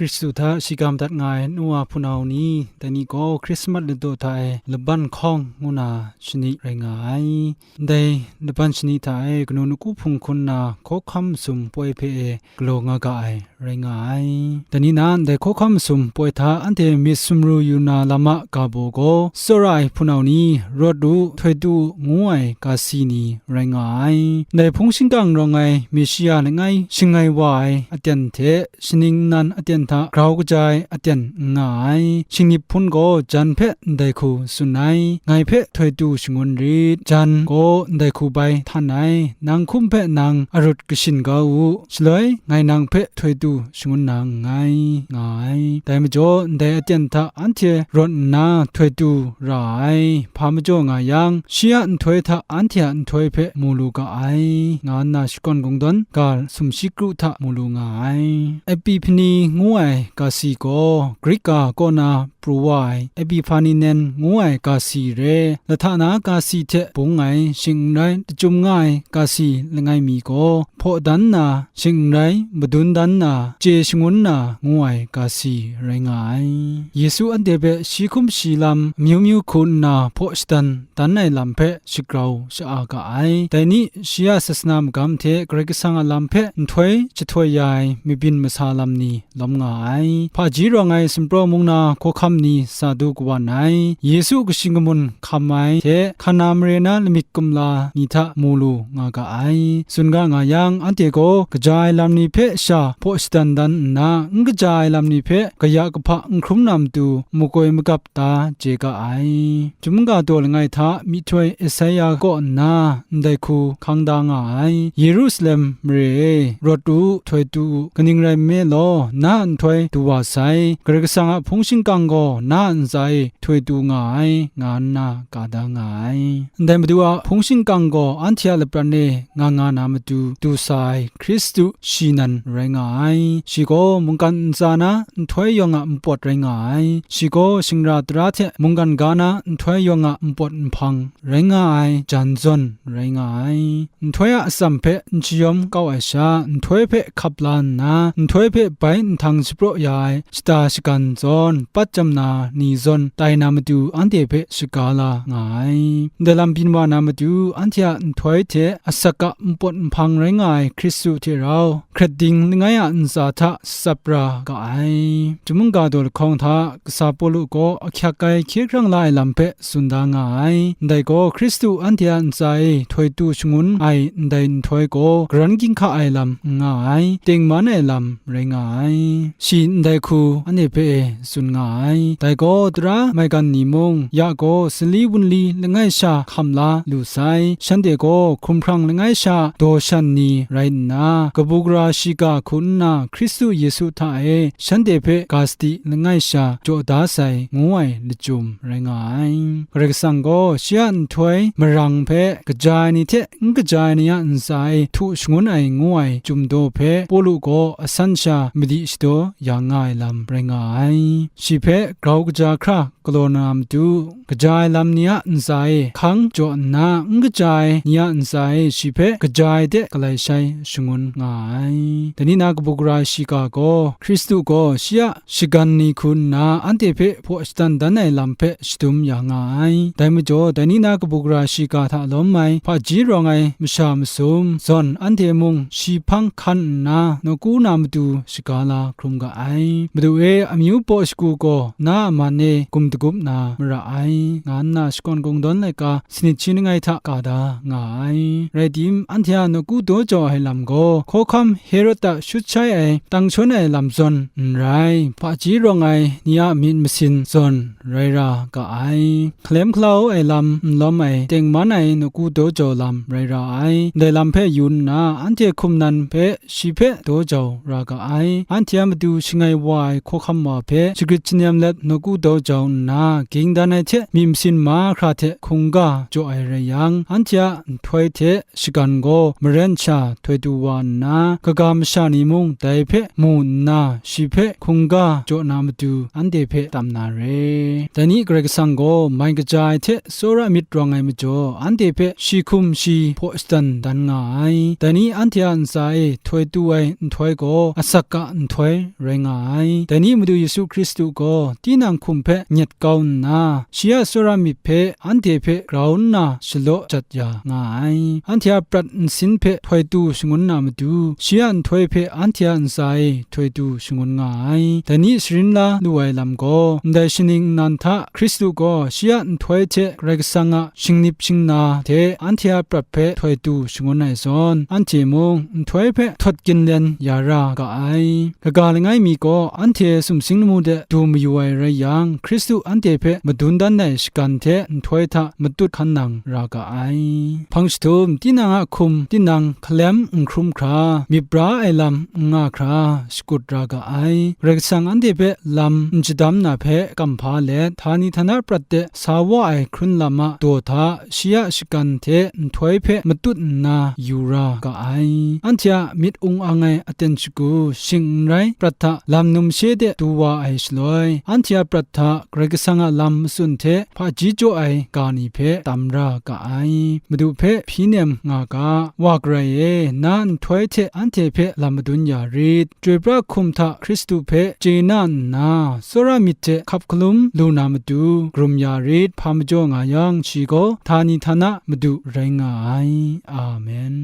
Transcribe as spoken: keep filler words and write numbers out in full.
Hkristu hta shigam dat nga ai nu wa hpunau ni, dai ni gaw Hkrismat ladaw hta e laban hkawng ngu na shani rai nga ai. Ndai laban shani hta e kanu naku hpung hkun na hkawhkam masum poi hpe e galaw nga ga ai rai nga ai. Dai ni na ndai hkawhkam masum poi hta anhte myit sumru yu na lam a ga baw gaw, tsawra ai hpunau ni, rawt u, htoi tu u, ngu ai ga si ni rai nga ai. Ndai hpung shingkang rawng ai Meshia langai shangai wa ai aten hte, shaning nnan aten hta grau kaja ai aten n nga ai. Shingnip hpun gaw jan hpe ndai hku tsun ai, ngai hpe htoi tu shangun rit, jan gaw ndai hku bai htan ai, nang hkum hpe nang arut kashin kau u, shaloi ngai nang hpe htoi tu shangun na nngai, nga ai. Dai majaw, ndai aten hta anhte rawt nna htoi tu ra ai, hpa majaw nga yang, shi a nhtoi hta anhte a nhtoi hpe mu lu ga ai, nga nna shakawn kungdawn ga sumshi kru hta mu lu nga ai. Epiphani ngu ai ga si gaw, Grik ga kaw na pru wa ai Epiphaninen ngu ai ga si re, lahta na ga si hte bung ai, shing n rai, tachyum nga ai ga si langai mi gaw, hpaw dan nna, shing n rai, madun dan nna, chye shangun na, ngu ai ga si rai nga ai. Yesu anhte hpe shi hkum shi lam amyu myu hku nna hpaw shadan dan ai lam hpe shagrau sha-a ga ai. Dai ni, shi a sasana magam hte Karai Kasang a lam hpe nhtoi jahtoi ya ai mabyin masa lam ni lawm nga ai. Hpaji rawng ai Sumpraw mung na hkawhkam ni sa du kawan ai. Yesu kashi kamun hkam ai hte, Kana mare na lamik kumla ni hta mu lu nga ga ai. Tsun ga nga yang, anhte gaw kaja ai lam ni hpe sha hpaw shadan dan nna, n kaja ai lam ni hpe kaya kahpa n hkrum na matu makoi magap ta chye ga ai. Chyum ga daw langai hta myihtoi Esaia kaw nna ndai hku hkang da nga ai. Yerusalem mare e, rawt u, htoi tu u, kaning rai nme law, na a nhtoi du wa sai, Karai Kasang a hpung shingkang gaw na a ntsa e htoi tu nga ai, nga nna ka da nga ai. Ndai Madu a hpung shingkang gaw anhte a lapran e nga nga na matu du sa ai Hkristu shi nan rai nga ai. Shi gaw mungkan ntsa na nhtoi yawng a npawt rai nga ai. Shi gaw shingra tara hte mungkan ga na nhtoi yawng a npawt nhpang rai nga ai, jan zawn rai nga ai. Nhtoi a atsam hpe n shayawm kau ai sha, nhtoi hpe hkap la nna, nhtoi hpe bai nhtang shapraw ya ai shata shagan zawn, patjam na ni zawn tai na matu anhte hpe shaga la nga ai. Ndai lam byin wa na matu, anhte a nhtoi hte asak a npawt nhpang rai nga ai Hkristu hte rau, hkret ding langai a ntsa hta tsap ra ga ai. Chyum mungga daw lahkawng hta kasa Pawlu gaw ahkyak ai hkye hkrang la ai lam hpe tsun da nga ai. Ndai gaw, Hkristu anhte a ntsa e htoi tu shangun ai ndai nhtoi gaw, garan ginhka ai lam n nga ai, tengman ai lam rai nga ai. Shi ndai hku anhte hpe e tsun nga ai. Dai gaw, tara maigan ni mung, ya gaw, sali wunli langai sha hkam la lu sai, shanhte gaw hkumhkrang langai sha daw shan ni rai nna, kabu gara shiga hku nna Hkristu Yesu hta e shanhte hpe ga sadi langai sha jaw da sai, ngu ai lachyum rai nga ai. Karai Kasang gaw shi a nhtoi marang hpe kaja ai ni hte n kaja ai ni a ntsa e htu shangun ai ngu ai chyum daw hpe Pawlu gaw asan sha madi shadaw ya nga ai lam rai nga ai. Shi hpe grau kaja hkra galaw na matu, kaja ai lam ni a ntsa e hkang jaw nna, n kaja ai ni a ntsa e shi hpe kaja ai de galai shai shangun nga ai. Dai ni na kabu gara shiga gaw, Hkristu gaw shi a shagan ni hku nna, anhte hpe hpaw shadan dan ai lam hpe shadum ya nga ai. Dai majaw, dai ni na kabu gara shiga hta lawm ai hpaji rawng ai masha masum zawn, anhte mung shi hpang hkan nna, nawku na matu shaga la hkrum ga ai. Madu e, amyu paw shagu gaw na a man e gum dagup na mara ai, nga nna shakawn kungdawn laika sanit shi langai hta ka da nga ai. Rai tim, anhte a nawku daw jau ai lam gaw, hkawhkam Herod a shut shai ai tang shawn ai lam zawn n rai, hpaji rawng ai ni a myit masin zawn rai ra ga ai. Hkalem hkalau ai lam n lawm ai, tengman ai nawku daw jau lam rai ra ai. Ndai lam hpe yu nna, anhte hkum nan hpe shi hpe daw jau ra ga ai. Anhte a matu shangai wa ai hkawhkam wa hpe shagrit shanem let nawku daw jau nna, ging dan ai hte myit masin mahkra hte hkungga jaw ai rai yang, anhte a nhtoi hte shagan gaw maren sha htoi du wa nna, kaga masha ni mung dai hpe mu nna, shi hpe hkungga jaw na matu, anhte hpe tam na re. Dai ni Karai Kasang gaw mai kaja ai hte tsawra myit rawng ai majaw, anhte hpe shi hkum shi hpaw shadan dan nga ai. Dai ni anhte a ntsa e htoi tu ai nhtoi gaw asak a nhtoi rai nga ai. Dai ni Madu Yesu Hkristu gaw tinang hkum hpe nyet kau nna, shi a tsawra myit hpe anhte hpe grau nna shalaw jat ya nga ai. Anhte a prat nsin hpe htoi tu shangun na matu, shi a nhtoi hpe anhte a ntsa e htoi tu shangun nga ai. Dai ni sharin la lu ai lam gaw, ndai shaning nnan hta Hkristu gaw shi a nhtoi hte Karai Kasang a shingnip shingna hte anhte a prat hpe htoi tu shangun ai zawn, anhte mung nhtoi hpe htawt ginlen ya ra ga ai. Kaga langai mi gaw anhte sumsing lamu de du mayu ai rai yang, Hkristu anhte hpe madun dan ai shagan hte nhtoi hta matut hkan nang ra ga ai. Hpang jahtum, tinang a hkum tinang hkalem n hkrum hkra, myit bra ai lam n nga hkra, shakut ra ga ai. Karai Kasang anhte hpe lam n shadam na hpe kamhpa let, htani htana prat de sa wa ai hkrun lam a daw hta, shi a shagan hte nhtoi hpe matut nna yu ra ga ai. Anhte a myit ung ang ai aten shagu shing n rai, prat hta lam numshe de du wa ai shaloi, anhte a prat hta Karai Kasang a lam matsun hte hpaji jaw ai ga ni hpe tam ra ga ai. Madu hpe hpyi nem nga ga, Wa garai e, na nhtoi hte anhte hpe lam madun ya rit. Chyoi pra hkum hta Hkristu hpe chye na nna, tsawra myit hte hkap hkalum lu na matu, karum ya rit. Hpa majaw nga yang, shi gaw htani htana Madu rai nga ai. Amen.